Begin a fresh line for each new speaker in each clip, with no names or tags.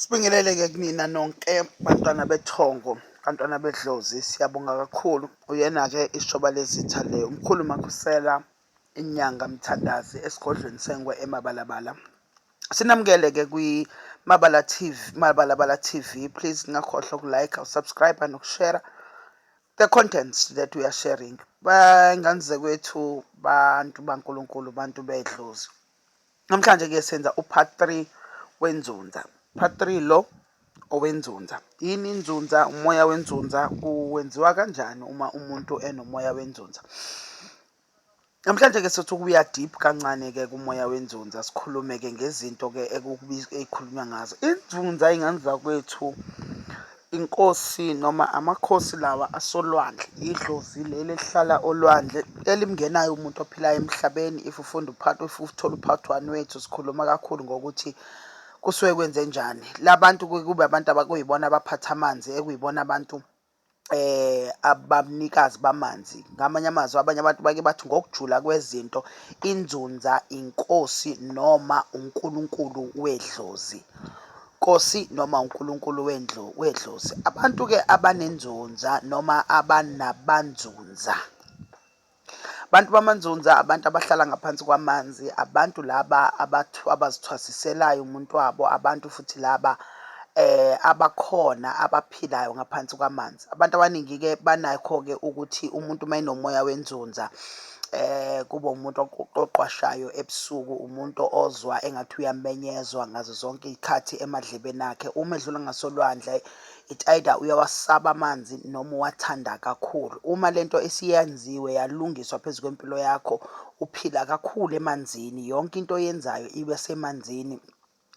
Sibingelele-ke kunina nonke bantwana bethongo, bantwana bedlozi, siyabonga kakhulu. Uyena-ke ishoba lezitha le, umkhulu Makhusela, inyanga mthandazi esigodlweni sengwe eMabalabala. Sinamukele-ke kwi-Mabala TV, Mabalabala TV. Please ningakhohlwa uku-like, usubscribe nokushare the contents that we are sharing. Bangane zakwethu, bantu baNkulunkulu, bantu bedlozi. Namhlanje ke senza u-part 3 wenzunza. Part 3 lo owenzunza. Yini inzunza? Umoya wenzunza kuwenziwa kanjani uma umuntu enomoya wenzunza? Namhlanje ke sithi ukuya deep kancane ke kumoya wenzunza, sikhulume ke ngezinto ke ekukhulunywa ngazo. Inzunza, ingane zakwethu, inkosi noma amakhosi lawa asolwandle, idlozi leli elihlala olwandle elimngenayo umuntu ophilayo emhlabeni. If ufunda u-part, if uthola u-part 1 wethu, sikhuluma kakhulu ngokuthi kusuke kwenze njani labantu kube abantu abakuyibona abaphatha amanzi, ekuyibona abantu abanikazi bamanzi. Ngamanye amazwi, abanye abantu bake bathi ngokujula kwezinto, inzunza inkosi noma uNkulunkulu wedlozi, Nkosi noma uNkulunkulu wendlu wedlozi. Abantu-ke abanenzunza noma abanabanzunza, abantu bamanzunza, abantu abahlala ngaphansi kwamanzi, abantu laba abazithwasiselayo umuntu wabo, abantu futhi laba abakhona abaphilayo ngaphansi kwamanzi. Abantu abaningi-ke banakho-ke ukuthi umuntu uma enomoya wenzunza kube umuntu oqwashayo ebusuku, umuntu ozwa engathi uyamenyezwa ngazo zonke iy'khathi emadlebeni akhe. Uma edlula ngasolwandle, it either uyawasaba amanzi noma uwathanda kakhulu. Uma lento isiyenziwe yalungiswa phezu kwempilo yakho, uphila kakhulu emanzini, yonke into oyenzayo ibe semanzini,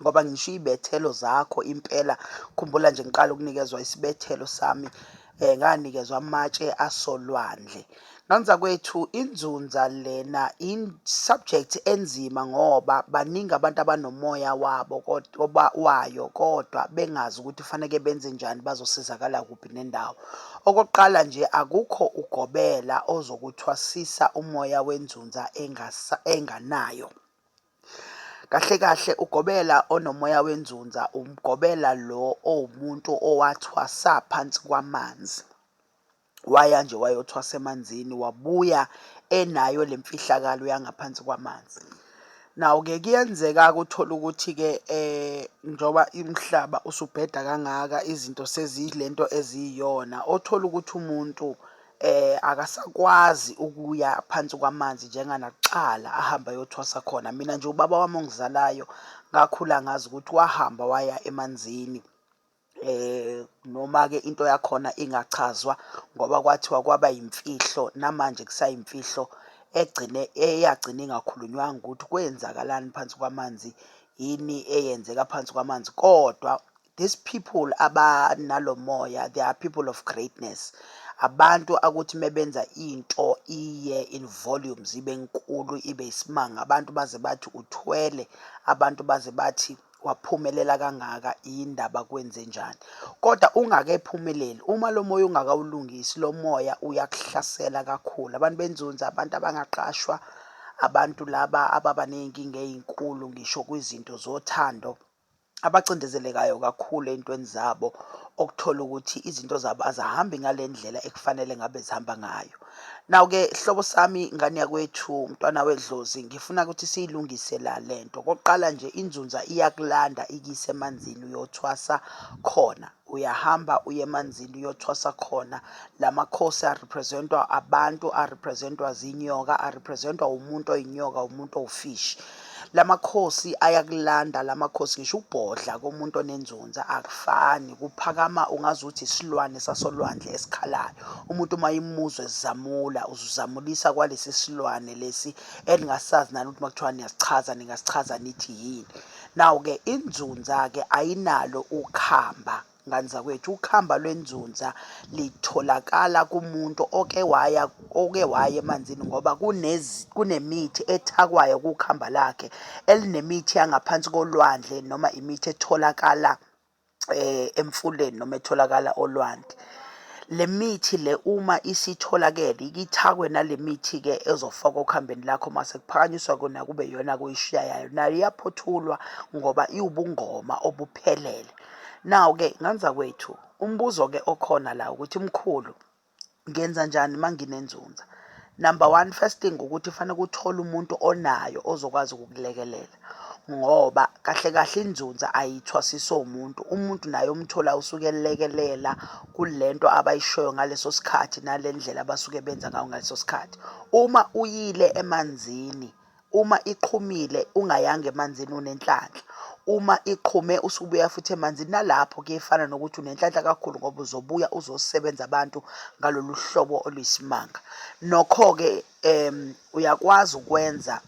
ngoba ngisho iy'bethelo zakho impela. Khumbula nje ngiqala ukunikezwa isibethelo sami, nganikezwa amatshe asolwandle. Ngane zakwethu, inzunza lena in-subject enzima ngoba baningi abantu abanomoya wabo kodwa wayo, kodwa bengazi ukuthi kufaneke benze njani, bazosizakala kuphi nendawo. Okokuqala nje, akukho ugobela ozokuthwasisa umoya wenzunza enganayo. Kahle kahle ugobela onomoya wenzunza umgobela lo owumuntu owathwasa phansi kwamanzi. Waya nje wayothwasa emanzini, wabuya enayo le mfihlakalo yangaphansi kwamanzi. Nawu-ke kuyenzeka-ke uthole ukuthi-ke njengoba umhlaba usubheda kangaka, izinto seziyilento eziyiyona, othola ukuthi umuntu akasakwazi ukuya phansi kwamanzi njenganakuqala ahambe ayothwasa khona. Mina nje ubaba wami ongizalayo ngakhula ngazi ukuthi wahamba waya emanzini, noma-ke into yakhona ingachazwa ngoba kwathiwa kwaba yimfihlo, namanje kusayimfihlo egcine eyagcina ingakhulunywanga ukuthi kwenzakalani phansi kwamanzi, yini eyenzeka phansi kwamanzi. Kodwa these people abanalo moya, they are people of greatness, abantu akuthi mebenza into iye in volumes, ibe nkulu, ibe isimanga, abantu baze bathi uthwele, abantu baze bathi waphumelela kangaka, indaba kwenze njani. Kodwa ungakephumeleli, uma lo moya ungakawulungisi, lo moya uyakuhlasela kakhulu. Abantu benzunza abantu abangaqashwa, abantu laba ababa ney'nkinga ey'nkulu ngisho kwizinto zothando, abacindezelekayo kakhulu ey'ntweni zabo, okuthola ukuthi izinto zabo azihambi ngale ndlela ekufanele ngabe zihamba ngayo. Nawu-ke hlobo sami, ngane yakwethu, mntwana wedlozi, ngifuna ukuthi siyilungise la lento. Kokuqala nje, inzunza iyakulanda ikuyise emanzini uyothwasa khona. Uyahamba uye emanzini uyothwasa khona. La makhosi a-represent-wa abantu, a-represent-wa zinyoka, a-represent-wa umuntu oyinyoka, umuntu owufishi. La makhosi ayakulanda la makhosi, ngisho ukubhodla komuntu onenzunza akufani, kuphakama ungazuthi isilwane sasolwandle esikhalayo. Umuntu uma imuzwa ezamula, uzuzamulisa kwalesi silwane lesi eningasazi nani ukuthi makuthiwa niyasichaza ningasichaza nithi yini. Now-ke inzunza-ke ayinalo ukhamba, ngane zakwethu. Ukhamba lwenzunza litholakala kumuntu oke waya emanzini, ngoba kunemithi ethakwayo kukhamba lakhe elinemithi yangaphansi kolwandle noma imithi etholakala emfuleni noma etholakala olwandle. Le mithi le uma isitholakele ike ithakwe nale mithi-ke ezofakwa okhambeni lakho, mase kuphakanyiswa kona kube iyona-ke oyishiyayo, nayo iyaphothulwa ngoba iwubungoma obuphelele. Now-ke ngane zakwethu, umbuzo-ke okhona la ukuthi mkhulu, ngenza njani manginenzunza? Number one, first thing ukuthi fanele uthole umuntu onayo ozokwazi ukukulekelela, ngoba kahle kahle inzunza ayithwasiswa umuntu. Umuntu naye umthola usuke elekelela kulento abayishoyo ngaleso sikhathi nale ndlela abasuke benza ngayo ngaleso sikhathi. Uma uyile emanzini, uma iqhumile ungayanga emanzini, unenhlanhla. Uma iqhume usubuya futhi emanzini, nalapho kuyefana nokuthi unenhlanhla kakhulu, ngoba uzobuya uzosebenza abantu ngalolu hlobo oluyisimanga. Nokho-ke uyakwazi ukwenza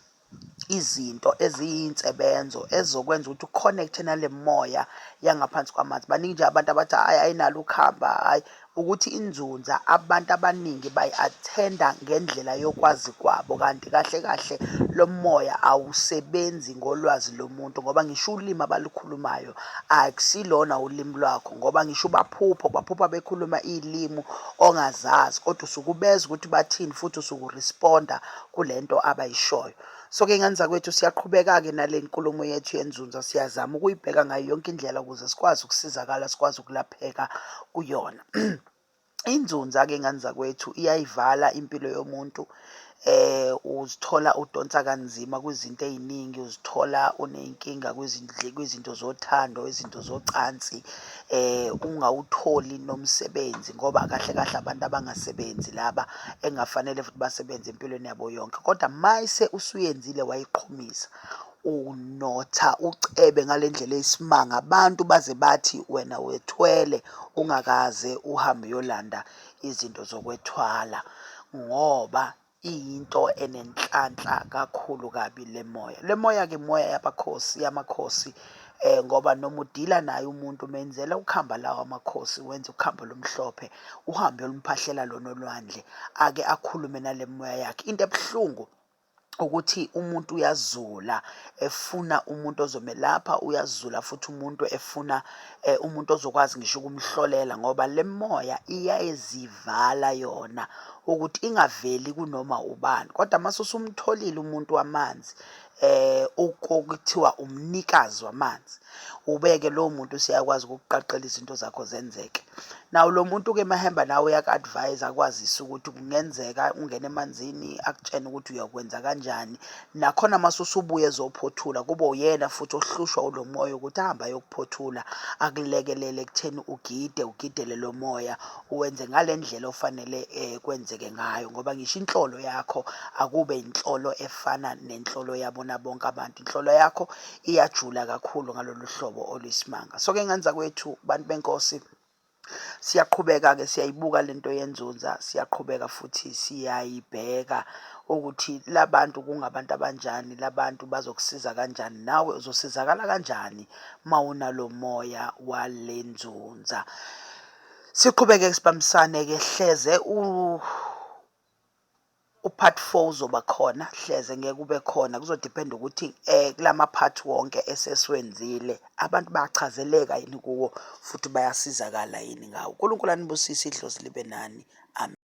izinto eziyinsebenzo ezizokwenza ukuthi u-connect-e nale moya yangaphansi kwamanzi. Baningi nje abantu abathi hhayi, ayinalo ukhamba, hhayi ukuthi inzunza abantu abaningi bayi-attend-a ngendlela yokwazi kwabo, kanti kahle kahle lo moya awusebenzi ngolwazi lomuntu, ngoba ngisho ulimi abalukhulumayo akusilona ulimi lwakho, ngoba ngisho ubaphupha baphupha bekhuluma iy'limu ongazazi, kodwa usuke ubezwa ukuthi bathini futhi usuke uresponda kule nto abayishoyo. So-ke ngane zakwethu, siyaqhubeka-ke nale nkulumo yethu yenzunza, siyazama ukuyibheka ngayo yonke indlela ukuze sikwazi ukusizakala, sikwazi ukulapheka kuyona. Inzunza-ke ngane zakwethu iyayivala impilo yomuntu. Uzithola udonsa kanzima kwizinto ey'ningi, uzithola uney'nkinga kwizinto zothando, izinto zocansi, ungawutholi nomsebenzi, ngoba kahle kahle abantu abangasebenzi laba engafanele futhi basebenze empilweni yabo yonke. Kodwa mayise usuyenzile wayiqhumisa, unotha ucebe ngale ndlela eyisimanga, abantu baze bathi wena wethwele ungakaze uhambe uyolanda izinto zokwethwala, ngoba iyinto enenhlanhla kakhulu kabi le moya. Le moya-ke imoya yabakhosi, yamakhosi, ngoba noma udila naye umuntu umenzela ukhamba lawo amakhosi, wenza ukhamba olumhlophe, uhambe uyomphahlela lona olwandle, ake akhulume nale moya yakhe. Into ebuhlungu ukuthi umuntu uyazula efuna umuntu ozomelapha, uyazula futhi umuntu efuna umuntu ozokwazi ngisho ukumhlolela, ngoba le moya iyayizivala yona ukuthi ingaveli kunoma ubani. Kodwa mase usumtholile umuntu wamanzi, okuthiwa umnikazi wamanzi, ubeke lowo muntu useyakwazi ukukuqaqela izinto zakho zenzeke. Nawu lo muntu-ke emahemba nawe uyaku-advise, akwazise ukuthi kungenzeka ungene emanzini, akutshene ukuthi uyokwenza kanjani. Nakhona mase usubuya ezophothula, kube uyena futhi ohlushwa ulo moya ukuthi ahambe ayokuphothula, akulekelele ekutheni ugide, ugidele lo moya, uwenze ngale ndlela ofanele kwenzeke ngayo, ngoba ngisho inhlolo yakho akube inhlolo efana nenhlolo yabona bonke abantu. Inhlolo yakho iyajula kakhulu ngalolu hlobo oluyisimanga. So-ke ngane zakwethu, bantu benkosi, siyaqhubeka-ke siyayibuka lento yenzunza, siyaqhubeka futhi siyayibheka ukuthi labantu kungabantu abanjani, labantu bazokusiza kanjani, nawe uzosizakala kanjani mawunalo moya wale nzunza. Siqhubeke sibambisane-ke hleze u-part 4 uzoba khona, hleze ngeke ube khona, kuzodependa ukuthi kulama part wonke esesiwenzile abantu bayachazeleka yini kuwo futhi bayasizakala yini ngawo. uNkulunkulu anibusise, idlozi libe nani. Amen.